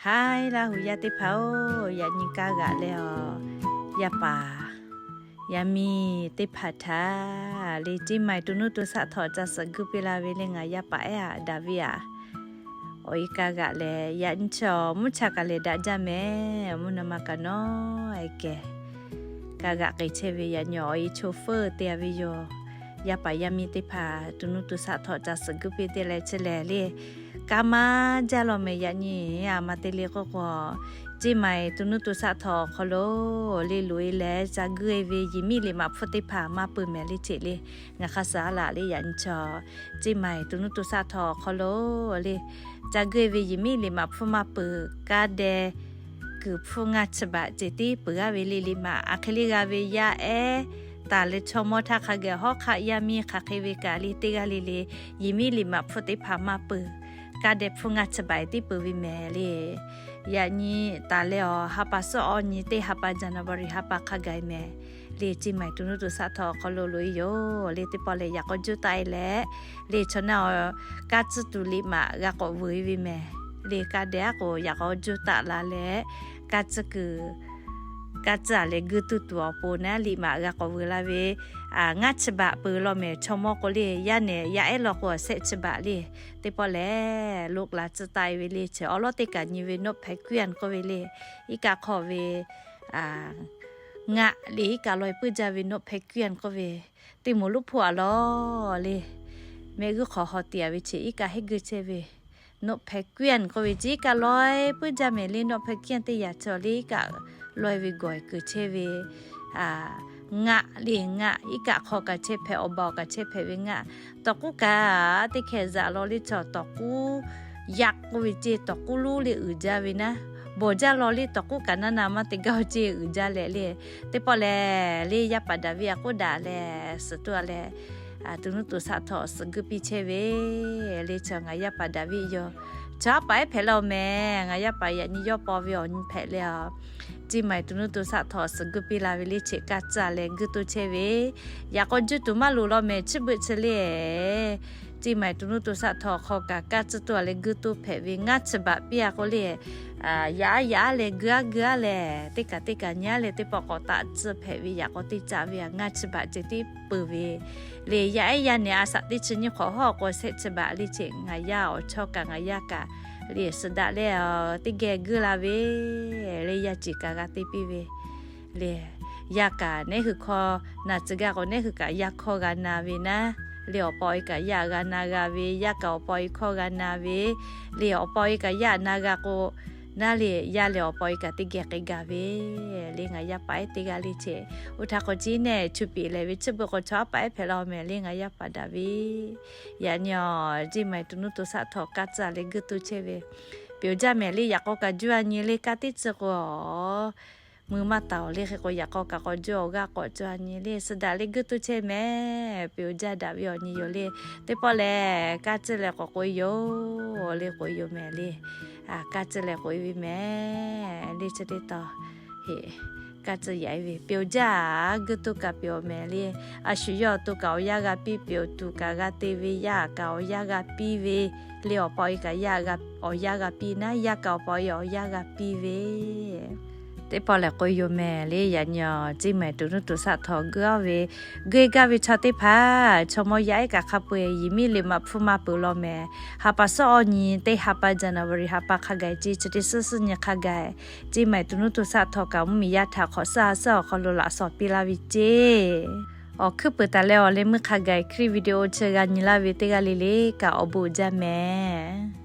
Hai Laˇ huˍ yaˇ teˇ hpaˍ-oˬ, yaꞈ nyi kaˇ g'aꞈ leh awˬ, yaˇ paˍ yaˇ miˇ teˇ hpaˍ htaꞈ le, Ceˇ maiˍ to nuˇ to shaˆ htawꞈ ca suhˍ guˇ piˇ la ve le ngaˬ yaˇ paˍ ehˉ aꞈ daꞈ ve aꞈ. Awˬ e kaˇ g'aꞈ lehˬ, yaꞈ nyi chaw mvuhˇ cha kaꞈ lehˬ daꞈ jaˇ mehˍ. Mvuhˇ naw ma kaꞈ nawˉ e kehˬ kaˇ g'aꞈ k'ai chehˇ ve, yaꞈ nyi awˬ e chaw feuˇ te a ve yoˬ. Yaˇ paˍ yaˇ miˇ teˇ hpaˍ to nuˇ to shaˆ htawꞈ ca suhˍ guˇ piˇ te leh chi lehˬ le, kaˇ maˇ jaˇ law mehˍ. Yaꞈ nyi a ma te le k'oˆ k'o, Ceˇ maiˍ to nuˇ to shaˆ htawꞈ awˬ hk'aw lo le loꞈ e leh ca guˇ e ve yehˬ miˉ liꞈ maꞈ hpfuhˇ teˇ hpaˍ maˇ peuˬ mehˍ le ceˇ le. Ngaˬ hk'a suh a laˬ le yaꞈ nyi chaw Ceˇ maiˍ to nuˇ to shaˆ htawꞈ awˬ hk'aw lo le ca guˇ e ve yehˬ miˉ liꞈ maꞈ hpfuhˇ maˇ peuˬ. Kaˇ deh kuiˬ hpfuhˇ ngaˇ chi baꞈ ceh tiˉ peuˬ g'aˇ ve le. Liꞈ maꞈ aˬ hk'e le g'a ve yaˇ ehˉ taˍ leh chaw mawˇ htaˇ hk'a gaˬ hawˉ hk'aˆ yaˇ miˇ hk'aˬ hk'e ve kaꞈ le teˇ g'aˇ le le, yehˬ miˉ liꞈ maꞈ hpfuhˇ teˇ hpaˍ maˇ peuˬ. Kaˇ deh hpfuhˇ ngaˇ chi baꞈ tiˉ peuˬ ve mehˍ le. Yaꞈ nyi taˍ leh awˬ ha pa suhˉ awˬ nyi teˇ ha pa January ha pa hk'a gaˬ e mehˍ le, Ceˇ maiˍ to nuˇ to shaˆ htawꞈ awˬ hk'aw lo loꞈ e yoˬ le. Teˇ pawˆ lehˬ yaꞈ k'aw juˇ taˆ e leh le, chaw naˇ awˬ kaˇ tcuhˇ tuˬ liꞈ maꞈ g'a k'awꞈ vuiˬ e ve mehˍ le. Kaˇ deh aˉ k'o yaꞈ k'aw juˇ taˆ la leh, kaˇ tcuhˇ kuiˬ kaˇ tcuhˇ aˬ leh guˇ tuˇ tuˬ awˬ pon naˉ liꞈ maꞈ g'a k'awꞈ vuiˬ la ve ngaˇ chi baꞈ peuˬ law mehˍ. Chaw mawˇ k'o le yaˇ nehˬ yaˇ ehˉ law k'o awˬ shehˆ chi baꞈ le. Teˇ pawˆ lehˬ loꞈ la tcuhˇ taˆ e ve le, chi awˉ lawˉ teˇ kaꞈ nyi ve นกแพควิน k'oˆ ve le. Iˉ kaˆ hk'aw ve ngaˆ le iˉ kaˆ law e puiˉ jaˇ ve นกแพควิน k'oˆ ve, teˇ moˍ loˉ hpoˆ aꞈ law le, mehˆ g'uˇ hk'awꞈ haw te a ve chi iˉ kaˆ heˆ guˇ chehˇ ve นกแพควิน k'oˆ ve chi iˉ kaˆ law e puiˉ jaˇ mehˍ le. นกแพควิน teˇ yaꞈ chaw le iˉ kaˆ law e ve gawˬ e kuiˬ chehˇ ve ngaˆ le ngaˆ iˉ kaˆ hk'aw kaꞈ chehˇ hpehꞈ, awˬ baˬ awˬ kaꞈ chehˇ hpehꞈ ve ngaˆ. Tawˍ k'uˉ kaꞈ teˇ hkeh zaꞈ law le chaw tawˍ k'uˉ yaꞈ k'oˆ ve ceˇ, tawˍ k'uˉ loˉ le uiˍ jaˇ ve naˉ, bawˬ jaˇ law le tawˍ k'uˉ kaꞈ naˉ na maˇ te gaˇ ceˇ uiˍ jaˇ leh le. Teˇ pawˆ lehˬ le yaˇ paˍ daꞈ ve aꞈ k'oˆ daꞈ leh suhˍ tuˬ a leh to nuˇ to shaˆ htawꞈ suhˍ guˇ piˇ chehˇ ve le. Chaw ngaˬ yaˇ paˍ daꞈ ve yoˬ. Chaw aˉ paˍ ehˉ hpehꞈ la mehˍ. Ngaˬ yaˇ paˍ yaꞈ nyi yawˇ paw ve awˬ nyi hpehꞈ leh a, Ceˇ maiˍ to nuˇ to shaˆ htawꞈ suhˍ guˇ piˇ la ve le chi kaˇ tcuhˇ leh guˇ toˇ chehˇ ve, yaꞈ k'aw juˇ tuˬ maˇ loˍ law mehˍ. Chi beuꞈ chi le Ceˇ maiˍ to nuˇ to shaˆ htawꞈ hk'aw kaꞈ kaˇ tcuhˇ toˇ a leh guˇ toˇ hpehꞈ ve ngaˇ chi baꞈ piˇ a k'o le, yaꞈ aˉ yaꞈ aˉ leh guˇ aˉ guˇ aˉ leh teˇ kaꞈ teˇ kaꞈ nyi aˉ leh teˇ pawˆ k'awꞈ taꞈ tcuhˇ hpehꞈ ve yaꞈ k'aw teˇ caˆ ve a ngaˇ chi baꞈ ceh tiˉ peuˬ ve le. Yaˇ ehˉ yaˇ nehˬ a shaꞈ teˇ chi nyiˇ hk'awꞈ hawˉ k'o shehˆ chi baꞈ le chi ngaˬ yaˇ awˬ chawˇ kaꞈ ngaˬ yaˇ kaꞈ le suhˍ daꞈ leh teˇ geh guˇ la ve le. Yaˇ ceˬ kaꞈ g'a te piˇ ve le. Yaˇ kaꞈ nehˉ hui hkawˇ na tcuh gaˇ k'o nehˉ hui kaꞈ yaˇ hkawˇ g'a na ve naˉ le. Awˬ pa awˬ e kaꞈ yaˇ g'a na g'a ve, yaˇ kaꞈ awˬ pa awˬ e hkawˇ g'a na ve le. Awˬ pa awˬ e kaꞈ yaˇ na g'a k'o naˉ le, yaˇ leh awˬ pa awˬ e kaꞈ teˇ geh k'ai gaˇ ve le. Ngaˬ yaˇ paˍ ehˉ teˇ g'aˇ le chi oˇ htaˇ k'o ceˇ nehˬ chu piˍ lehˬ ve chi beuꞈ k'o chaw aˉ paˍ ehˉ hpehꞈ la mehˍ le. Ngaˬ yaˇ paˍ daꞈ ve yaꞈ nyi a, Ceˇ maiˍ to nuˇ to shaˆ htawꞈ kaˇ tcuhˇ leh guˇ toˇ chehˇ ve peuˬ jaˇ mehˍ le. Yaꞈ k'aw kaꞈ juˇ a nyi le kaˇ teˇ tcuhˇ k'o mui maˇ taˍ awˬ le hk'e k'o yaꞈ k'aw kaꞈ k'aw juˇ awˬ g'aˇ k'awꞈ juˇ a nyi le suhˍ daꞈ leh guˇ toˇ chehˇ mehˍ. Peuˬ jaˇ daꞈ ve awˬ nyi yoˬ le. Teˇ pawˆ lehˬ kaˇ tcuhˇ leh k'awꞈ k'oꞈ e yoˬ le k'oꞈ e yoˬ mehˍ le. Kaˇ tcuhˇ leh k'oꞈ e ve mehˍ le. Chi teˇ taw kaˇ tcuhˇ yaꞈ e ve peuˬ jaˇ, guˇ toˇ kaꞈ peuˬ mehˍ le. A shu yawˇ to kaꞈ awˬ yanˇ g'a piˇ, peuˬ tuˬ kaꞈ g'a te ve yaˇ kaꞈ awˬ yanˇ g'a piˇ ve le. Awˬ pa awˬ e kaꞈ yaˇ awˬ yanˇ g'a piˇ naˉ, yaˇ kaꞈ awˬ pa awˬ e awˬ yanˇ g'a piˇ ve Teˇ pawˆ lehˬ k'oꞈ e yoˬ mehˍ le. Yaꞈ nyi a, Ceˇ maiˍ to nuˇ to shaˆ htawꞈ guˇ ve, guˇ e gaˇ ve chaw teˇ hpaˍ chaw mawˇ yaˇ ehˉ kaꞈ hk'a peu-eˬ yehˬ miˉ liꞈ maꞈ hpfuhˇ maˇ peuˬ law mehˍ. Ha pa suhˉ awˬ nyi teˇ ha pa January ha pa hk'a gaˬ e ceˇ chi teˇ suhˉ suhˉ nyi hk'a gaˬ, Ceˇ maiˍ to nuˇ to shaˆ htawꞈ kaꞈ mvuhˇmiˬ yaˇ htaꞈ hk'awꞈ suhˉ ha suhˉ awˬ hk'aw lo laꞈ shawˍ piˇ laˇ ve ceˇ. Awˬ hkuiˉ peuˬ taˍ leh awˬ leh meuˇ hk'a gaˬ e Hkriꞈ video chi g'a nyi laˇ ve teˇ g'aˇ le le kaꞈ awˬ bon jaˇ mehˍ.